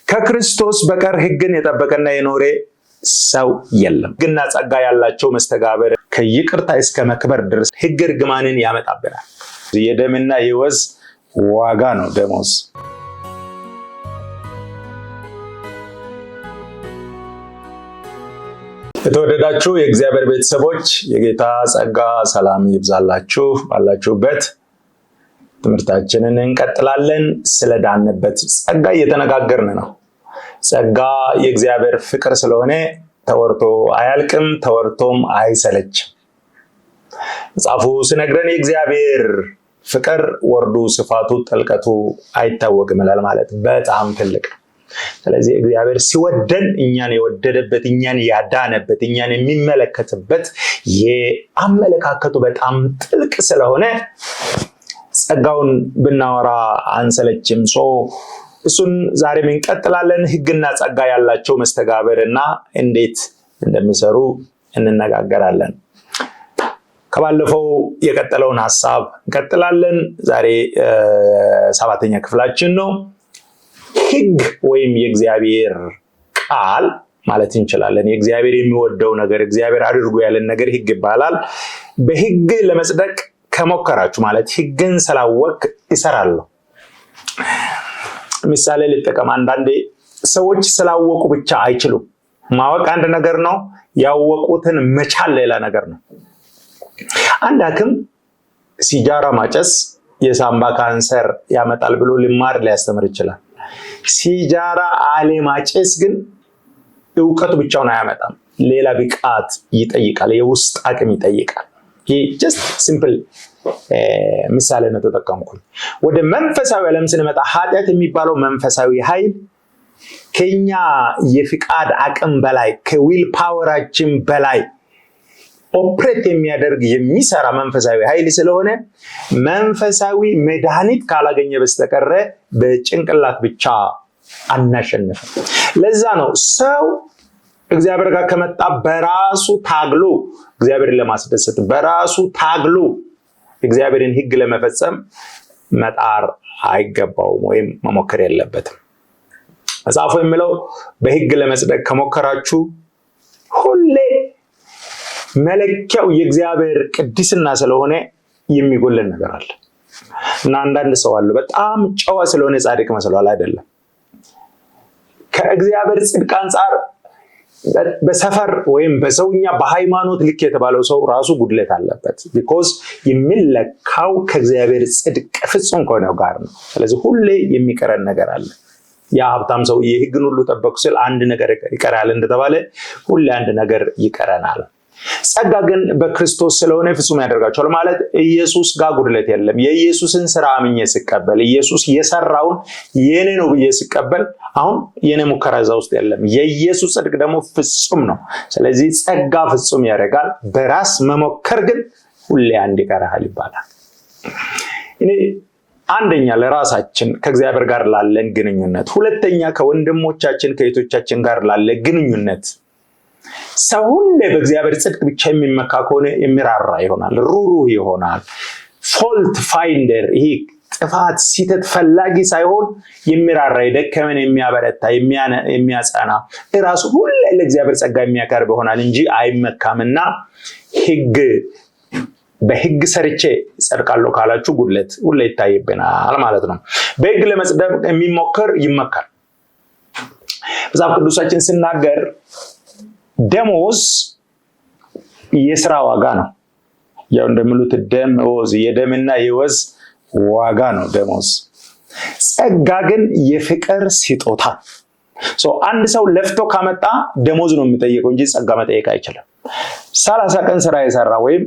ከክርስቶስ በቀር ሕግን የጠበቀና የኖረ ሰው የለም። ሕግና ጸጋ ያላቸው መስተጋብር ከይቅርታ እስከ መክበር ድረስ ሕግ እርግማንን ያመጣብናል። የደምና የወዝ ዋጋ ነው ደሞዝ። የተወደዳችሁ የእግዚአብሔር ቤተሰቦች የጌታ ጸጋ ሰላም ይብዛላችሁ ባላችሁበት። ትምህርታችንን እንቀጥላለን። ስለዳንበት ጸጋ እየተነጋገርን ነው። ጸጋ የእግዚአብሔር ፍቅር ስለሆነ ተወርቶ አያልቅም፣ ተወርቶም አይሰለችም። መጽሐፉ ሲነግረን የእግዚአብሔር ፍቅር ወርዱ፣ ስፋቱ፣ ጥልቀቱ አይታወቅም ይላል። ማለት በጣም ትልቅ። ስለዚህ እግዚአብሔር ሲወደን እኛን የወደደበት፣ እኛን ያዳነበት፣ እኛን የሚመለከትበት የአመለካከቱ በጣም ጥልቅ ስለሆነ ጸጋውን ብናወራ አንሰለችም። So እሱን ዛሬም እንቀጥላለን። ሕግና ጸጋ ያላቸው መስተጋብር እና እንዴት እንደሚሰሩ እንነጋገራለን። ከባለፈው የቀጠለውን ሀሳብ እንቀጥላለን። ዛሬ 7ኛ ክፍላችን ነው። ሕግ ወይም የእግዚአብሔር ቃል ማለት እንችላለን። የእግዚአብሔር የሚወደው ነገር፣ እግዚአብሔር አድርጎ ያለን ነገር ሕግ ይባላል። በሕግ ለመጽደቅ ከሞከራችሁ፣ ማለት ሕግን ስላወቅ እሰራለሁ። ምሳሌ ልጠቀም። አንዳንዴ ሰዎች ስላወቁ ብቻ አይችሉም። ማወቅ አንድ ነገር ነው፣ ያወቁትን መቻል ሌላ ነገር ነው። አንድ ሐኪም ሲጃራ ማጨስ የሳምባ ካንሰር ያመጣል ብሎ ሊማር ሊያስተምር ይችላል። ሲጃራ አለማጨስ ግን እውቀቱ ብቻውን አያመጣም። ሌላ ብቃት ይጠይቃል፣ የውስጥ አቅም ይጠይቃል። ይህ just simple ምሳሌ ነው ተጠቀምኩኝ። ወደ መንፈሳዊ ዓለም ስንመጣ ኃጢአት የሚባለው መንፈሳዊ ኃይል ከኛ የፍቃድ አቅም በላይ፣ ከ will power ኣችን በላይ operate የሚያደርግ፣ የሚሰራ መንፈሳዊ ኃይል ስለሆነ መንፈሳዊ መድኃኒት ካላገኘ በስተቀረ በጭንቅላት ብቻ አናሸንፍም። ለዛ ነው ሰው እግዚአብሔር ጋር ከመጣ በራሱ ታግሎ እግዚአብሔርን ለማስደሰት፣ በራሱ ታግሎ እግዚአብሔርን ሕግ ለመፈጸም መጣር አይገባውም ወይም መሞከር የለበትም። መጽሐፉ የሚለው በሕግ ለመጽደቅ ከሞከራችሁ ሁሌ መለኪያው የእግዚአብሔር ቅድስና ስለሆነ የሚጎለን ነገር አለ። እና አንዳንድ ሰው አለ፣ በጣም ጨዋ ስለሆነ ጻድቅ መስሏል። አይደለም። ከእግዚአብሔር ጽድቅ አንጻር በሰፈር ወይም በሰውኛ በሃይማኖት ልክ የተባለው ሰው ራሱ ጉድለት አለበት። Because የሚለካው ከእግዚአብሔር ጽድቅ ፍጹም ከሆነው ጋር ነው። ስለዚህ ሁሌ የሚቀረን ነገር አለ። ያ ሀብታም ሰው የህግን ሁሉ ጠበቅኩ ሲል አንድ ነገር ይቀራል እንደተባለ ሁሌ አንድ ነገር ይቀረናል። ጸጋ ግን በክርስቶስ ስለሆነ ፍጹም ያደርጋቸዋል። ማለት ኢየሱስ ጋር ጉድለት የለም። የኢየሱስን ስራ አምኜ ስቀበል፣ ኢየሱስ የሰራውን የኔ ነው ብዬ ስቀበል፣ አሁን የኔ ሙከራ እዛ ውስጥ የለም። የኢየሱስ ጽድቅ ደግሞ ፍጹም ነው። ስለዚህ ጸጋ ፍጹም ያደርጋል። በራስ መሞከር ግን ሁሌ አንድ ይቀርሃል ይባላል። እኔ አንደኛ ለራሳችን ከእግዚአብሔር ጋር ላለን ግንኙነት፣ ሁለተኛ ከወንድሞቻችን ከእህቶቻችን ጋር ላለ ግንኙነት፣ ሰው ሁሌ በእግዚአብሔር ጽድቅ ብቻ የሚመካ ከሆነ የሚራራ ይሆናል፣ ሩሩህ ይሆናል። Fault finder፣ ይሄ ጥፋት ስህተት ፈላጊ ሳይሆን የሚራራ፣ የደከመን የሚያበረታ፣ የሚያጸና፣ እራሱ ሁሌ ለእግዚአብሔር ጸጋ የሚያቀርብ ይሆናል እንጂ አይመካምና ህግ በህግ ሰርቼ ጸድቃለሁ ካላችሁ ጉድለት ሁሌ ይታይብናል ማለት ነው። በህግ ለመጽደቅ የሚሞክር ይመካል። መጽሐፍ ቅዱሳችን ስናገር ደሞዝ የስራ ዋጋ ነው። ያው እንደሚሉት ደሞዝ የደምና የወዝ ዋጋ ነው ደሞዝ። ጸጋ ግን የፍቅር ስጦታ። አንድ ሰው ለፍቶ ካመጣ ደሞዝ ነው የሚጠየቀው እንጂ ጸጋ መጠየቅ አይችልም። 30 ቀን ስራ የሰራ ወይም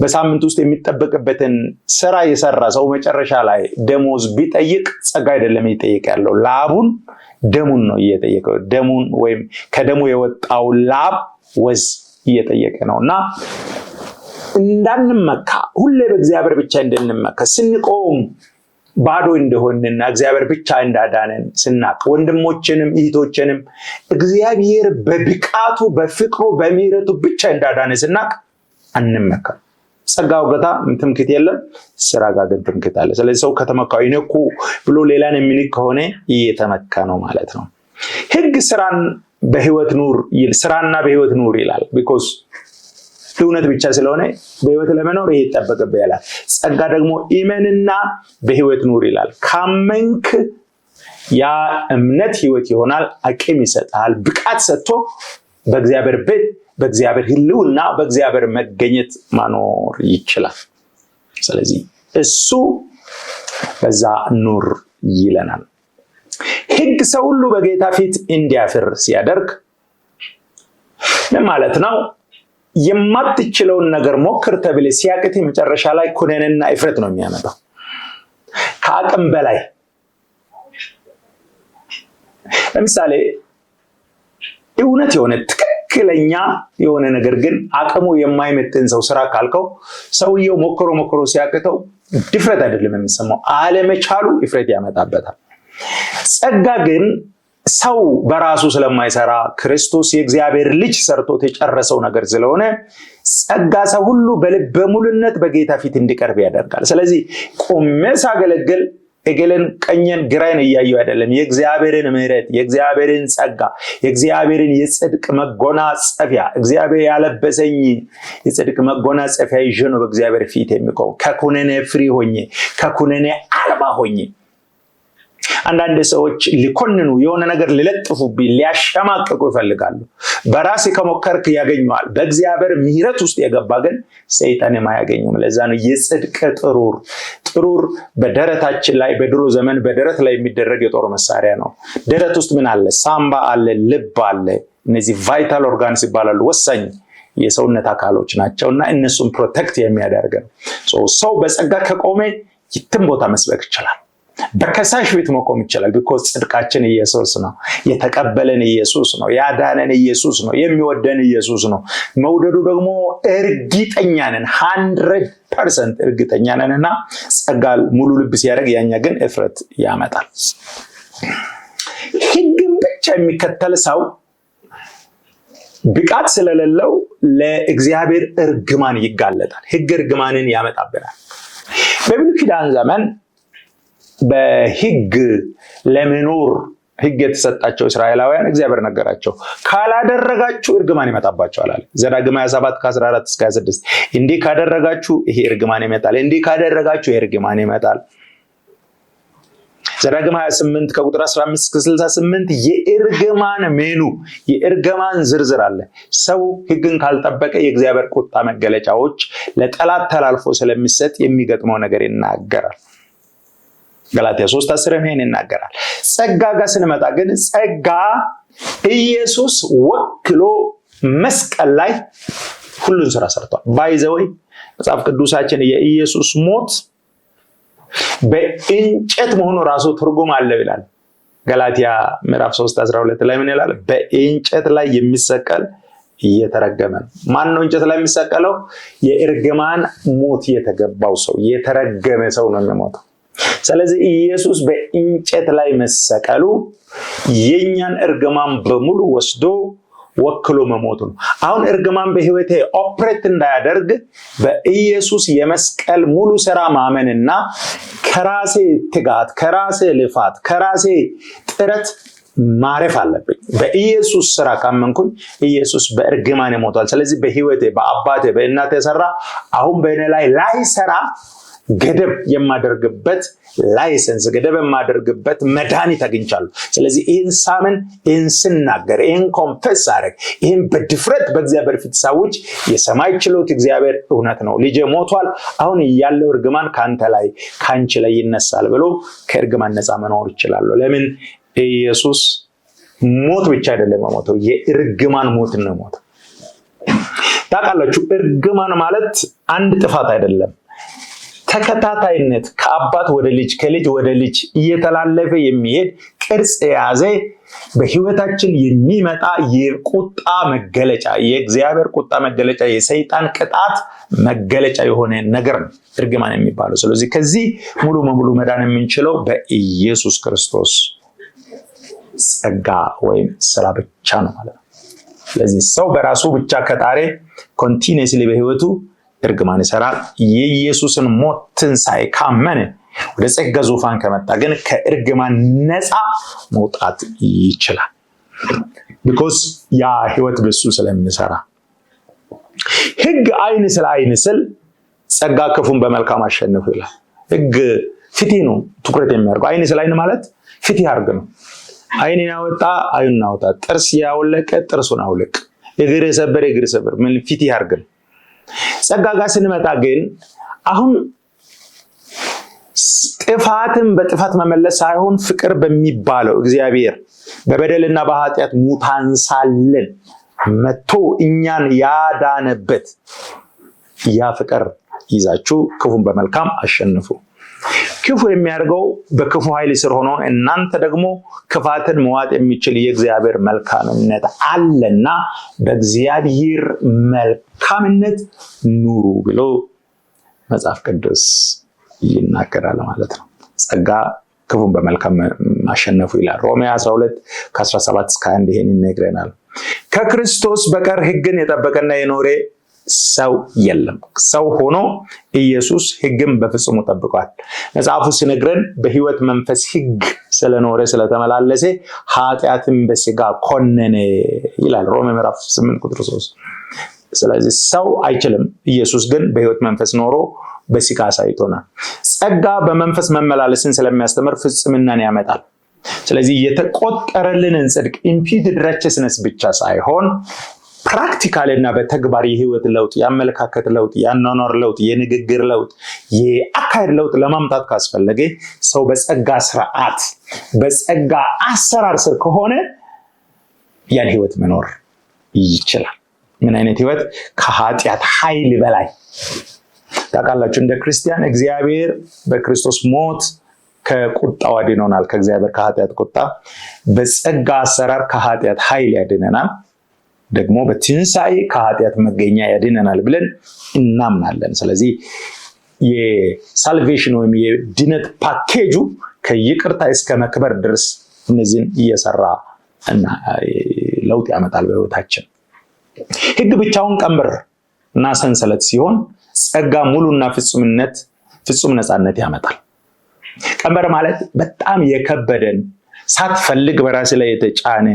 በሳምንት ውስጥ የሚጠበቅበትን ስራ የሰራ ሰው መጨረሻ ላይ ደሞዝ ቢጠይቅ ጸጋ አይደለም እየጠየቀ ያለው፣ ላቡን ደሙን ነው እየጠየቀው። ደሙን ወይም ከደሙ የወጣው ላብ ወዝ እየጠየቀ ነው። እና እንዳንመካ፣ ሁሌ በእግዚአብሔር ብቻ እንድንመካ፣ ስንቆም ባዶ እንደሆንና እግዚአብሔር ብቻ እንዳዳነን ስናቅ፣ ወንድሞችንም እህቶችንም እግዚአብሔር በብቃቱ፣ በፍቅሩ፣ በምሕረቱ ብቻ እንዳዳነ ስናቅ አንመካም። ጸጋው ጋ ትምክት የለም፣ ስራ ጋር ግን ትምክት አለ። ስለዚህ ሰው ከተመካው እኔ እኮ ብሎ ሌላን የሚንቅ ከሆነ እየተመካ ነው ማለት ነው። ህግ ስራን በህይወት ኑር፣ ስራና በህይወት ኑር ይላል። Because እውነት ብቻ ስለሆነ በህይወት ለመኖር ይሄ ይጠበቅብህ ይላል። ጸጋ ደግሞ እመንና በህይወት ኑር ይላል። ካመንክ ያ እምነት ህይወት ይሆናል፣ አቅም ይሰጣል፣ ብቃት ሰጥቶ በእግዚአብሔር ቤት፣ በእግዚአብሔር ህልውና፣ በእግዚአብሔር መገኘት ማኖር ይችላል። ስለዚህ እሱ በዛ ኑር ይለናል። ህግ ሰው ሁሉ በጌታ ፊት እንዲያፍር ሲያደርግ ምን ማለት ነው? የማትችለውን ነገር ሞክር ተብለህ ሲያቅትህ መጨረሻ ላይ ኩነኔና እፍረት ነው የሚያመጣው። ከአቅም በላይ፣ ለምሳሌ እውነት የሆነ፣ ትክክለኛ የሆነ ነገር ግን አቅሙ የማይመጥን ሰው ስራ ካልከው ሰውየው ሞክሮ ሞክሮ ሲያቅተው ድፍረት አይደለም የሚሰማው፣ አለመቻሉ እፍረት ያመጣበታል። ጸጋ ግን ሰው በራሱ ስለማይሰራ፣ ክርስቶስ የእግዚአብሔር ልጅ ሰርቶት የጨረሰው ነገር ስለሆነ፣ ጸጋ ሰው ሁሉ በልበ ሙሉነት በጌታ ፊት እንዲቀርብ ያደርጋል። ስለዚህ ቆሜ ሳገለግል እገሌን ቀኝን ግራዬን እያየሁ አይደለም። የእግዚአብሔርን ምሕረት፣ የእግዚአብሔርን ጸጋ፣ የእግዚአብሔርን የጽድቅ መጎናጸፊያ፣ እግዚአብሔር ያለበሰኝ የጽድቅ መጎናጸፊያ ይዤ ነው በእግዚአብሔር ፊት የምቆመው። ከኩነኔ free ሆኜ፣ ከኩነኔ አልባ ሆኜ። አንዳንድ ሰዎች ሊኮንኑ፣ የሆነ ነገር ሊለጥፉብኝ፣ ሊያሸማቅቁ ይፈልጋሉ። በራሴ ከሞከርክ ያገኙሃል። በእግዚአብሔር ምሕረት ውስጥ የገባ ግን ሰይጣንም አያገኘውም። ለዛ ነው የጽድቅ ጥሩር። ጥሩር በደረታችን ላይ፣ በድሮ ዘመን በደረት ላይ የሚደረግ የጦር መሳሪያ ነው። ደረት ውስጥ ምን አለ? ሳምባ አለ፣ ልብ አለ። እነዚህ vital organs ይባላሉ። ወሳኝ የሰውነት አካሎች ናቸው እና እነሱን protect የሚያደርግ ነው። So ሰው በጸጋ ከቆመ የትም ቦታ መስበክ ይችላል። በከሳሽ ፊት መቆም ይችላል። Because ጽድቃችን ኢየሱስ ነው። የተቀበለን ኢየሱስ ነው። ያዳነን ኢየሱስ ነው። የሚወደን ኢየሱስ ነው። መውደዱ ደግሞ እርግጠኛ ነን፣ 100% እርግጠኛ ነን። እና ጸጋ ሙሉ ልብ ሲያደርግ ያኛ ግን እፍረት ያመጣል። ህግን ብቻ የሚከተል ሰው ብቃት ስለሌለው ለእግዚአብሔር እርግማን ይጋለጣል። ህግ እርግማንን ያመጣብናል። በብሉይ ኪዳን ዘመን በህግ ለመኖር ህግ የተሰጣቸው እስራኤላውያን እግዚአብሔር ነገራቸው፣ ካላደረጋችሁ እርግማን ይመጣባችኋል አለ። ዘዳግም 27 ከ14 እስከ 26፣ እንዲህ ካደረጋችሁ ይሄ እርግማን ይመጣል፣ እንዲህ ካደረጋችሁ ይሄ እርግማን ይመጣል። ዘዳግም 28 ከቁጥር 15 እስከ 68 የእርግማን ሜኑ፣ የእርግማን ዝርዝር አለ። ሰው ህግን ካልጠበቀ የእግዚአብሔር ቁጣ መገለጫዎች፣ ለጠላት ተላልፎ ስለሚሰጥ የሚገጥመው ነገር ይናገራል። ገላትያ 3 10 ይሄን ይናገራል። ጸጋ ጋር ስንመጣ ግን ጸጋ ኢየሱስ ወክሎ መስቀል ላይ ሁሉን ስራ ሰርቷል። By the way፣ መጽሐፍ ቅዱሳችን የኢየሱስ ሞት በእንጨት መሆኑ ራሱ ትርጉም አለው ይላል። ገላትያ ምዕራፍ 3 12 ላይ ምን ይላል? በእንጨት ላይ የሚሰቀል የተረገመ ነው። ማን ነው እንጨት ላይ የሚሰቀለው? የእርግማን ሞት የተገባው ሰው፣ የተረገመ ሰው ነው የሚሞተው። ስለዚህ ኢየሱስ በእንጨት ላይ መሰቀሉ የኛን እርግማን በሙሉ ወስዶ ወክሎ መሞቱ ነው። አሁን እርግማን በህይወቴ operate እንዳያደርግ በኢየሱስ የመስቀል ሙሉ ስራ ማመንና ከራሴ ትጋት፣ ከራሴ ልፋት፣ ከራሴ ጥረት ማረፍ አለብኝ። በኢየሱስ ስራ ካመንኩኝ ኢየሱስ በእርግማን ሞቷል። ስለዚህ በህይወቴ፣ በአባቴ፣ በእናቴ የሰራ አሁን በእኔ ላይ ላይሰራ ገደብ የማደርግበት license፣ ገደብ የማደርግበት መድኃኒት አግኝቻለሁ። ስለዚህ ይህን ሳምን፣ ይህን ስናገር፣ ይህን confess ሳደርግ፣ ይህን በድፍረት በእግዚአብሔር ፊት ሳውጅ የሰማይ ችሎት እግዚአብሔር እውነት ነው፣ ልጄ ሞቷል፣ አሁን ያለው እርግማን ከአንተ ላይ፣ ከአንቺ ላይ ይነሳል ብሎ ከእርግማን ነፃ መኖር ይችላሉ። ለምን? ኢየሱስ ሞት ብቻ አይደለም የሞተው፣ የእርግማን ሞት ነው የሞተው። ታውቃላችሁ፣ እርግማን ማለት አንድ ጥፋት አይደለም። ተከታታይነት ከአባት ወደ ልጅ፣ ከልጅ ወደ ልጅ እየተላለፈ የሚሄድ፣ ቅርጽ የያዘ፣ በህይወታችን የሚመጣ የቁጣ መገለጫ፣ የእግዚአብሔር ቁጣ መገለጫ፣ የሰይጣን ቅጣት መገለጫ የሆነ ነገር ነው እርግማን የሚባለው። ስለዚህ ከዚህ ሙሉ በሙሉ መዳን የምንችለው በኢየሱስ ክርስቶስ ጸጋ ወይም ስራ ብቻ ነው ማለት ነው። ስለዚህ ሰው በራሱ ብቻ ከጣረ continuously በህይወቱ እርግማን ይሰራል። የኢየሱስን ሞት፣ ትንሣኤ ካመነ፣ ወደ ጸጋ ዙፋን ከመጣ ግን ከእርግማን ነፃ መውጣት ይችላል። Because ያ ህይወት በሱ ስለሚሰራ። ህግ አይን ስለ አይን ስል ጸጋ ክፉን በመልካም አሸንፉ ይላል። ህግ ፍትህ ነው ትኩረት የሚያደርገው። አይን ስለ አይን ማለት ፍትህ አርግ ነው። አይንን ያወጣ አይኑን አውጣ፣ ጥርስ ያወለቀ ጥርሱን አውልቅ፣ እግር የሰበረ እግር ሰበር። ምን ፍትህ አርግ ነው። ጸጋ ጋር ስንመጣ ግን አሁን ጥፋትን በጥፋት መመለስ ሳይሆን ፍቅር በሚባለው እግዚአብሔር በበደልና በኃጢአት ሙታን ሳለን መጥቶ እኛን ያዳነበት ያ ፍቅር ይዛችሁ ክፉን በመልካም አሸንፉ። ክፉ የሚያደርገው በክፉ ኃይል ስር ሆኖ እናንተ ደግሞ ክፋትን መዋጥ የሚችል የእግዚአብሔር መልካምነት አለና በእግዚአብሔር መልካምነት ኑሩ ብሎ መጽሐፍ ቅዱስ ይናገራል ማለት ነው። ጸጋ ክፉን በመልካም ማሸነፉ ይላል። ሮሜ 12 ከ17 እስከ 1 ይሄን ይነግረናል። ከክርስቶስ በቀር ሕግን የጠበቀና የኖረ ሰው የለም። ሰው ሆኖ ኢየሱስ ሕግን በፍጹሙ ጠብቋል። መጽሐፉ ሲነግረን በሕይወት መንፈስ ሕግ ስለኖረ ስለተመላለሰ ኃጢአትን በስጋ ኮነነ ይላል፣ ሮሜ ምዕራፍ 8 ቁጥር 3። ስለዚህ ሰው አይችልም። ኢየሱስ ግን በሕይወት መንፈስ ኖሮ በስጋ አሳይቶናል። ጸጋ በመንፈስ መመላለስን ስለሚያስተምር ፍጽምናን ያመጣል። ስለዚህ የተቆጠረልንን ጽድቅ imputed righteousness ብቻ ሳይሆን practical እና በተግባር የህይወት ለውጥ፣ የአመለካከት ለውጥ፣ የአኗኗር ለውጥ፣ የንግግር ለውጥ፣ የአካሄድ ለውጥ ለማምጣት ካስፈለገ ሰው በጸጋ ስርዓት፣ በጸጋ አሰራር ስር ከሆነ ያን ህይወት መኖር ይችላል። ምን አይነት ህይወት? ከኃጢአት ኃይል በላይ። ታውቃላችሁ፣ እንደ ክርስቲያን እግዚአብሔር በክርስቶስ ሞት ከቁጣው አድኖናል። ከእግዚአብሔር ከኃጢአት ቁጣ በጸጋ አሰራር ከኃጢአት ኃይል ያድነናል። ደግሞ በትንሣኤ ከኃጢአት መገኛ ያድነናል ብለን እናምናለን። ስለዚህ የ salvation ወይም የድነት ፓኬጁ ከይቅርታ እስከ መክበር ድረስ እነዚህን እየሰራ እና ለውጥ ያመጣል በህይወታችን። ህግ ብቻውን ቀንበር እና ሰንሰለት ሲሆን ጸጋ ሙሉና ፍጹምነት፣ ፍጹም ነፃነት ያመጣል። ቀንበር ማለት በጣም የከበደን፣ ሳትፈልግ በራስ ላይ የተጫነ፣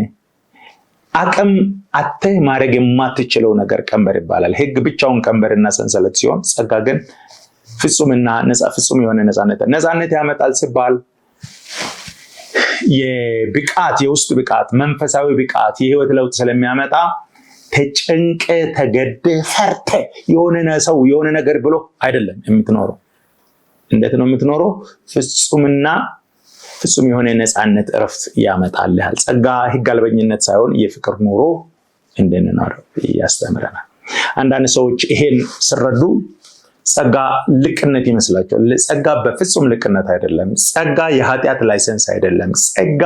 አቅም አጥተህ ማድረግ የማትችለው ነገር ቀንበር ይባላል። ህግ ብቻውን ቀንበርና ሰንሰለት ሲሆን ጸጋ ግን ፍጹምና ነፃ፣ ፍጹም የሆነ ነፃነት ያመጣል ሲባል የብቃት፣ የውስጥ ብቃት፣ መንፈሳዊ ብቃት፣ የህይወት ለውጥ ስለሚያመጣ ተጨንቀህ፣ ተገደህ፣ ፈርተህ፣ የሆነ ሰው የሆነ ነገር ብሎ አይደለም የምትኖረው። እንዴት ነው የምትኖረው? ፍጹምና ፍጹም የሆነ ነፃነት፣ እረፍት ያመጣልሃል። ጸጋ ህግ አልበኝነት ሳይሆን የፍቅር ኑሮ እንድንኖር ያስተምረናል። አንዳንድ ሰዎች ይሄን ስረዱ ጸጋ ልቅነት ይመስላቸዋል። ጸጋ በፍጹም ልቅነት አይደለም። ጸጋ የኃጢአት license አይደለም። ጸጋ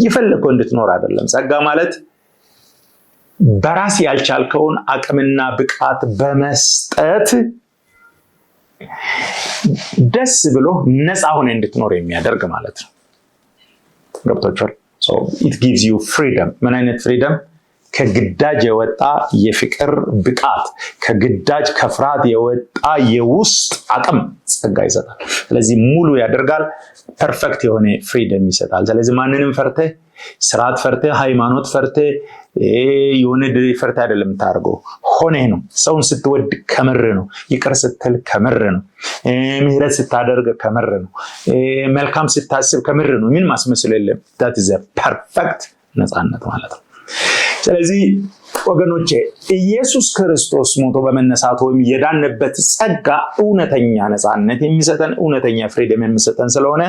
የፈለግከው እንድትኖር አይደለም። ጸጋ ማለት በራስ ያልቻልከውን አቅምና ብቃት በመስጠት ደስ ብሎ ነፃ ሆነህ እንድትኖር የሚያደርግ ማለት ነው። ገብቷችኋል? It gives you freedom። ምን አይነት freedom? ከግዳጅ የወጣ የፍቅር ብቃት፣ ከግዳጅ ከፍርሃት የወጣ የውስጥ አቅም ጸጋ ይሰጣል። ስለዚህ ሙሉ ያደርጋል፣ perfect የሆነ freedom ይሰጣል። ስለዚህ ማንንም ፈርተህ፣ ስርዓት ፈርተህ፣ ሃይማኖት ፈርተህ፣ የሆነ ድሪ ፈርተህ አይደለም የምታደርገው፣ ሆነህ ነው። ሰውን ስትወድ ከምር ነው። ይቅር ስትል ከምር ነው። ምህረት ስታደርግ ከምር ነው። መልካም ስታስብ ከምር ነው። ምን ማስመሰል የለም። That is perfect ነፃነት ማለት ነው። ስለዚህ ወገኖቼ፣ ኢየሱስ ክርስቶስ ሞቶ በመነሳት ወይም የዳንበት ጸጋ እውነተኛ ነፃነት የሚሰጠን፣ እውነተኛ freedom የሚሰጠን ስለሆነ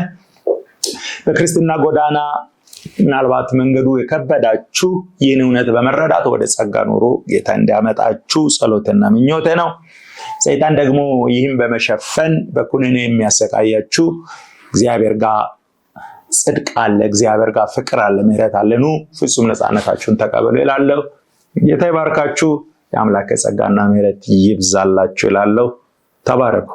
በክርስትና ጎዳና ምናልባት መንገዱ የከበዳችሁ ይህን እውነት በመረዳት ወደ ጸጋ ኑሮ ጌታ እንዲያመጣችሁ ጸሎትና ምኞቴ ነው። ሰይጣን ደግሞ ይህን በመሸፈን በኩነኔ የሚያሰቃያችሁ፣ እግዚአብሔር ጋር ጽድቅ አለ፣ እግዚአብሔር ጋር ፍቅር አለ፣ ምሕረት አለ። ኑ ፍጹም ነፃነታችሁን ተቀበሉ እላለሁ። ጌታ ይባርካችሁ። የአምላክ ጸጋና ምሕረት ይብዛላችሁ እላለሁ። ተባረኩ።